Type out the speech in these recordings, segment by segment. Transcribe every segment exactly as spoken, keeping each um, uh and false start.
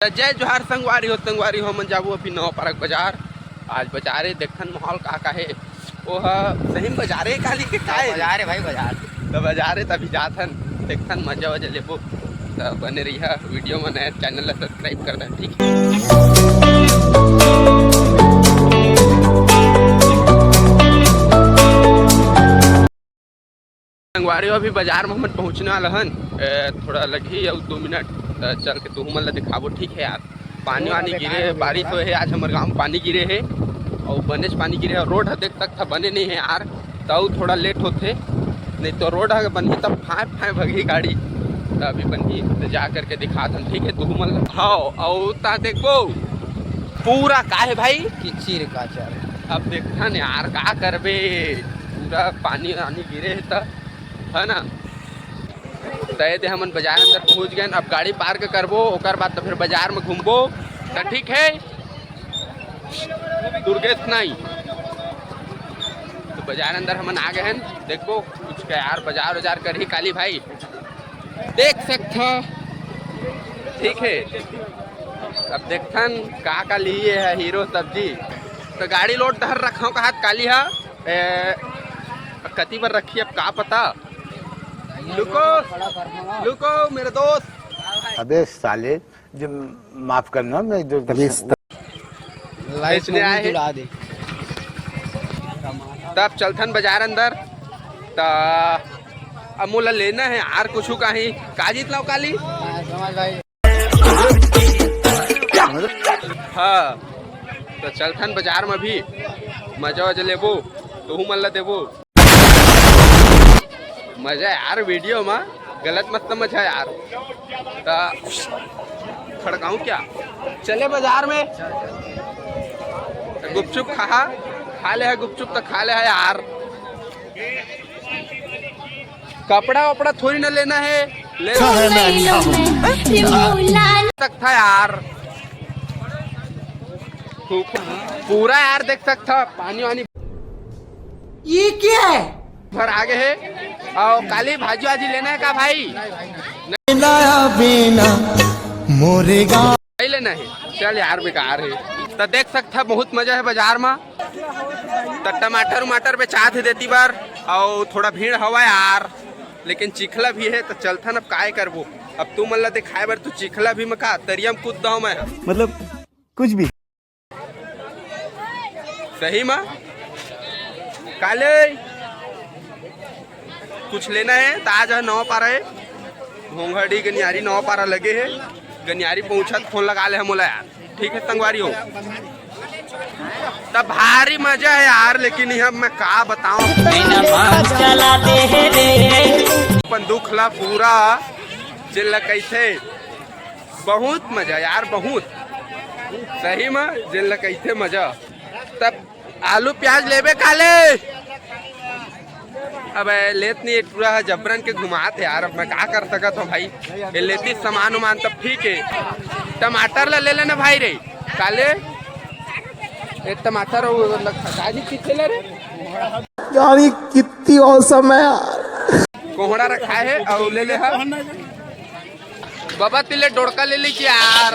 त जय जोहार संगवारी हो, संगवारी हो, हमन जाबो अभी नवापारा के बाजार। आज बाजारे देखथन माहौल का का हे। ओह सही में बाजारे काली के का हे? बाजार हे भाई, बाजार। त बाजारे त अभी जाथन, देखथन, मजा वजा लेबो। त बने रहिहा वीडियो में, नया चैनल ला सब्सक्राइब कर दे, ठीक हे? संगवारी हो, अभी बाजार में हमन पहुँचने वाला हन। ए, थोड़ा लगही अउ दो मिनट, त चल के तुहू मन ला दिखाबो, ठीक हे यार। पानी वानी गिरे हे, बारिश होए हे, आज हमर गाँव में पानी गिरे हे, अउ बनेच पानी गिरे हे। रोड ह देख सकत ह बने नहीं हे यार, त अउ थोड़ा लेट होथे, नहीं तो रोड ह बनही तब फाय फाय भगही गाड़ी, त अभी बनही, त जा करके दिखात हन, ठीक हे तुहू मन ला। हव, अउ ता देखबो पूरा का हे भाई? किचिर काचर। अब देखथन यार, का करबे, पूरा पानी वानी गिरे हे त, है ना? त ये दे हमन बाजार अंदर पहुंच गए। अब गाड़ी पार्क करबो, ओकर बाद तो फिर बाजार में घूमबो। त ठीक हे दुर्गेश नाई, तो बाजार अंदर हमन आ गए हैं। देखबो कुछ का यार, बाजार उजार करही काली भाई, देख सकत ह। ठीक हे, अब देखथन का का लिए हे हीरो सब्जी। तो गाड़ी लोड डहर रखव कहत काली हा, ए, कति बर रखही अब का पता। लुको, लुको मेरे दोस्त। अबे साले, जो माफ करना, मैं जो तभी इस बेचने आए हैं। तब चलथन बाजार अंदर, त अब मोला लेना हे यार कुछु काही। का जीत लाव काली? हाँ, त चलथन बाजार में भी, मजा वजा लेबो, तुहू मन ला देबो। मजा यार वीडियो में, गलत मत समझा यार। त खड़काऊं क्या? चले बाजार में। त गुपचुप खा, खा ले हे गुपचुप, त खा ले हे यार। कपड़ा वपड़ा थोड़ी ना लेना हे, ले सकत ह यार। पूरा यार देख सकत ह, पानी वानी ये क्या है? भर आ गए हे। अउ काली भाजी वाजी लेना हे का भाई? बिना बिना मोरे गाँव। नहीं लेना हे, चल यार, बेकार हे। त देख सकत ह, बहुत मजा हे बाजार में। त टमाटर उमाटर बेचात हे देती बर, अउ थोड़ा भीड़ हवा यार, लेकिन चिखला भी हे, त चलथन अब काय करबो। अब तू मन ला दिखाए बर, तू चिखला भी में का तरिया में कूद दव मैं। मतलब कुछ भी। सही में काले कुछ लेना हे त आज नवापारा हे, घोंघाडी गनियारी नवापारा लगे हे। गनियारी पहुंचत फोन लगा ले हे मोला यार, ठीक हे संगवारी हो। त भारी मजा हे यार, लेकिन ये मैं का बताऊं, अपन दुख ला पूरा जेन ला कहिथे बहुत मजा यार, बहुत सही में जेन ला कहिथे मजा। तब आलू प्याज लेबे काले? अबे लेत नहीं, टूरा ह जबरन के घुमात हे यार, अब मैं का कर सकत हूँ भाई। ये लेती सामान उमान तब ठीक हे। टमाटर ला ले लेना भाई रे काले। ये टमाटर वो लग-, काजी कितने ले रे? यार ये कितनी औसम है यार। कोहड़ा रखा हे अउ ले ले हा। बाबा तिले डोड़का ले ली कि यार।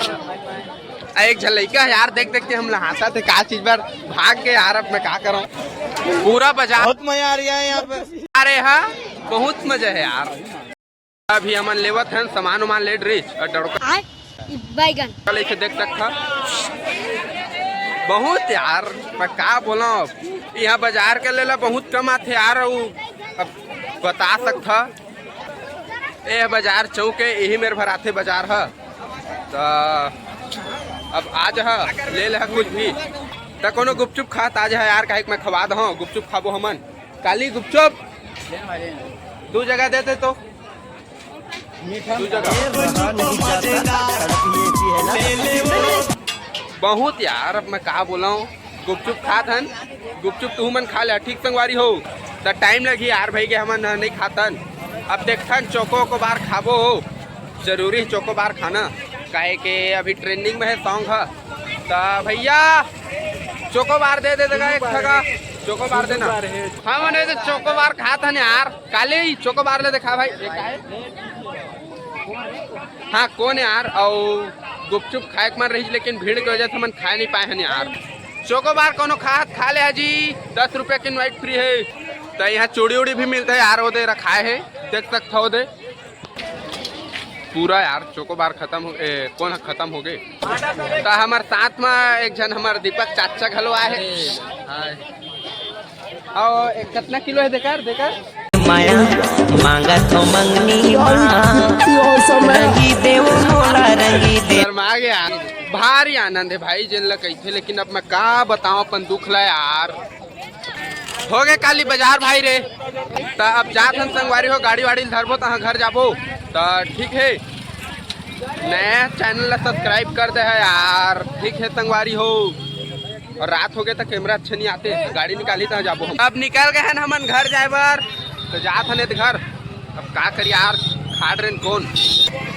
आ, एक झन लइका हे यार, देख देख के हमला हाँसथे, का चीज बर भाग के यार, अब मैं का करंव। पूरा बाजार बहुत मजा आ रहा है यहाँ पे। अरे हाँ, बहुत मजा हे यार। अभी हमन लेवत हन सामान उमान ले ड्रेस अउ डोड़का आय, ई बैगन। लेके देख सकत ह। बहुत यार, मैं का बोलंव, अब यहाँ बाजार के लेला बहुत कम आथे यार, अउ अब बता सकत ह। ए बाजार चौक हे, यही मेर भर आथे बाजार ह। त अब आज ह ले ले ह कुछ भी। त कोनो गुपचुप खात आज ह यार, काहे कि मैं खवा दहूँ, गुपचुप खाबो हमन। काली गुपचुप दू जगह दे दे तो। दू जगह। बहुत यार, अब मैं का बोलंव, गुपचुप खात हन, गुपचुप तुहू मन खा ले, ठीक संगवारी हो। त टाइम लगही यार, भई के हमन नहीं खातन। अब देखथन चोको ओको बार खाबो, जरूरी हे चोको बार खाना, काहे के अभी ट्रेंडिंग में हे सॉन्ग ह। त भैया चोको बार दे दे देगा एक ठगा, चोको बार देना। हाँ मने तो चोको बार खात हन यार, काली चोको बार ले देखा भाई। हाँ कौन यार, अउ गुपचुप खाए के मन रहिस, लेकिन भीड़ के वजह से हमन खाए नहीं पाए हन यार। चोकोबार कोनो खात खा ले हा जी, दस रुपया के इनवाइट फ्री है। तो यहाँ चूड़ी उड़ी भी मिलता है यार, वो दे रखा है, देख सकता हो दे। पूरा यार चोकोबार खत्म हो, ए, कौन खत्म हो गए। तो हमारे साथ में एक जन हमारे दीपक चाचा घलो आए हैं। और एक कितना किलो है देकर, देकर? माया मांगत हो मंगनी मा, रंगी देव मोला रंगी देव। शर्मा गया। भारी आनंद है भाई, जिन ला कहिथे, लेकिन अब मैं का बताऊं अपन दुख ला यार। हो गए काली बाजार भाई रे। त अब जात हन संगवारी हो, गाड़ी वाड़ी ल धरबो तहाँ घर जाबो। त ठीक है, नया चैनल ला सब्सक्राइब कर दे है यार। ठीक है संगवारी हो, और रात हो गए तो कैमरा अच्छे नहीं आते, गाड़ी निकाली तहाँ जाबो हम। अब निकल गए हैं हमन घर जाए बर, तो जात हन घर। अब का करी यार, खाड़ रेन कौन,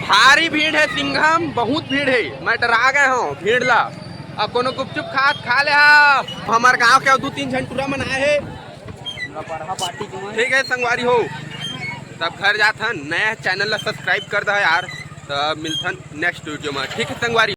भारी भीड़ है सिंघम, बहुत भीड़ है, मैं डरा गए हूँ भीड़ ला। अब कोनो गुपचुप खात खा ले हा। हमार गांव के दू तीन झन टूरा मन आए हे। ठीक है संगवारी हो, तब घर जात हन, नया चैनल ला सब्सक्राइब कर दो यार। तब मिलथन नेक्स्ट वीडियो में, ठीक है संगवारी।